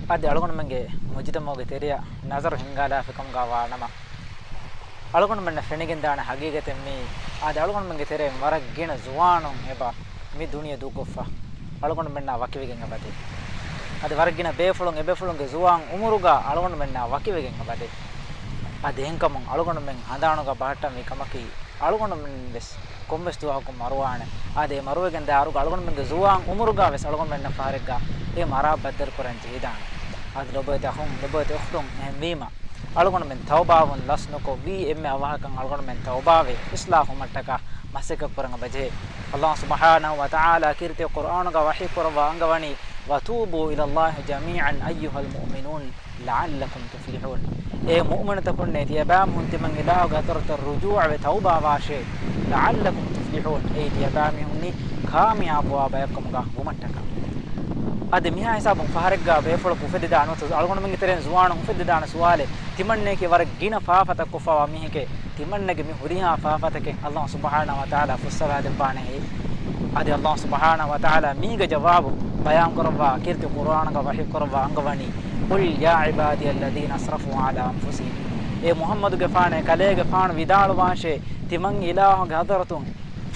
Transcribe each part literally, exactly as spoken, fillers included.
އަދި އަޅުގަނޑުމެންގެ މުޖުތަމަޢުގެ ތެރެއަށް ނަޒަރު ހިންގާލާފިކަމުގަ ވާނަމަ، އަޅުގަނޑުމެންނަށް ފެނިގެންދާނެ ހަގީގަތެއް މީ. އަދި އަޅުގަނޑުމެންގެ ތެރެއިން ވަރަށް ގިނަ ޒުވާނުން އެބަ މި ދުނިޔެ ދޫކޮށްފަ އަޅުގަނޑުމެންނާ ވަކިވެގެން އެބަދޭ. އަދި ވަރަށް ގިނަ ބޭފުޅުން އެބޭފުޅުންގެ ޒުވާން އުމުރުގަ އަޅުގަނޑުމެންނާ ވަކިވެގެން އެބަދޭ. އަދި އެހެންކަމުން އަޅުގަނޑުމެން ހަނދާނުގަ ބަހައްޓަންވީ ކަމަކީ، އަޅުގަނޑުމެން ވެސް ކޮންމެސް ދުވަހަކު މަރުވާނެ. އާދެ، އެ މަރުވެގެން ދާއިރުގަ އަޅުގަނޑުމެންގެ ޒުވާން އުމުރުގަ ވެސް އަޅުގަނޑުމެންނަށް ފަހަރެއްގަ އެ މަރާ ބައްދަލުކުރަން ޖެހިދާނެ. އާދެ، ލޮބުވެތި އަޚުން، ލޮބުވެތި އުޚްތުން، އެހެންވީމަ އަޅުގަނޑުމެން ތައުބާވުން ލަސް ނުކޮށް، ވީ އެންމެ އަވަހަކަށް އަޅުގަނޑުމެން ތައުބާވެ، އިޞްލާޙުވުމަށްޓަކާ މަސައްކަތް ކުރަން އެބަޖެހޭ. އައްލާހު ސުބްޙާނަހު ވަތަޢާލާ ކީރިތި ޤުރްއާނުގަ ވަޙީ ކުރައްވާ އަންގަވަނީ، "وتوبوا إلى الله جميعا أيها المؤمنون لعلكم تفلحون." އޭ މުއުމިނުތަކުންނޭ، ތިޔަބައިމީހުން ތިމަން އިލާހުގެ ޙަޟްރަތަށް ރުޖޫޢަވެ ތައުބާވާށޭ. "لعلكم تفلحون." އެއީ ތިޔަބައިމީހުންނީ ކާމިޔާބުވާ ބަޔަކު ކަމުގަ ވުމަށްޓަކާ. އަދި މިހާ ހިސާބުން ފަހަރެއްގަ ބޭފުޅަކު އުފެއްދިދާނެ ނުވަތަ އަޅުގަނޑުމެންގެ ތެރެއިން ޒުވާނުން އުފެއްދިދާނެ ސުވާލެއް، ތިމަންނައަކީ ވަރަށް ގިނަ ފާފަތައް ކޮށްފަވާ މީހެކޭ. ތިމަންނަގެ މި ހުރިހާ ފާފަތަކެއް އައްލާހު ސުބްޙާނަހު ވަތަޢާލާ ފުއްސަވާދެއްވާނެހޭ. އަދި އައްލާހު ސުބްޙާނަހު ވަތަޢާލާ މީގެ ޖަވާބު ބަޔާން ކުރައްވާ ކީރިތި ޤުރްއާނުގަ ވަޙީ ކުރައްވާ އަންގަވަނީ، "قل يا عبادي الذين أسرفوا على أنفسهم." އޭ މުޙައްމަދުގެފާނޭ، ކަލޭގެފާނު ވިދާޅުވާށޭ، ތިމަން އިލާހުގެ ޙަޟްރަތުން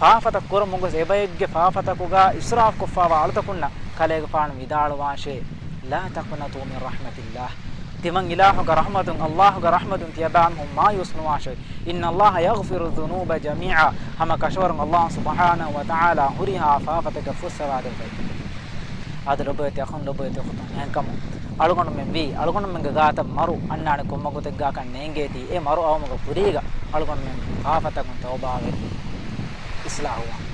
ފާފަތައް ކުރަމުން ގޮސް އެބައެއްގެ ފާފަތަކުގަ އިސްރާފް ކޮށްފަވާ އަޅުތަކުންނަށް ކަލޭގެފާނު ވިދާޅުވާށޭ، "لا تقنطوا من رحمة الله." ތިމަން އިލާހުގެ ރަޙްމަތުން، އައްލާހުގެ ރަޙްމަތުން ތިޔަބައިމީހުން މާޔޫސް ނުވާށޭ. "إن الله يغفر الذنوب جميعا." ހަމަ ކަށަވަރުން އައްލާހު ސުބްޙާނަހު ވަތަޢާލާ ހުރިހާ ފާފަތަކެއް ފުއްސަވާދެއްވައި. އާދެ، ލޮބުވެތި އަޚުން، ލޮބުވެތި އުޚްތުން، އެހެންކަމުން އަޅުގަނޑުމެން ވީ، އަޅުގަނޑުމެންގެ ގާތަށް މަރު އަންނާނެ ކޮންމަ ގޮތެއްގާކަން ނޭނގޭތީ، އެ މަރު އައުމުގެ ކުރީގަ އަޅުގަނޑުމެން ފާފަތަކުން ތައުބާވެ އިޞްލާޙުވާން.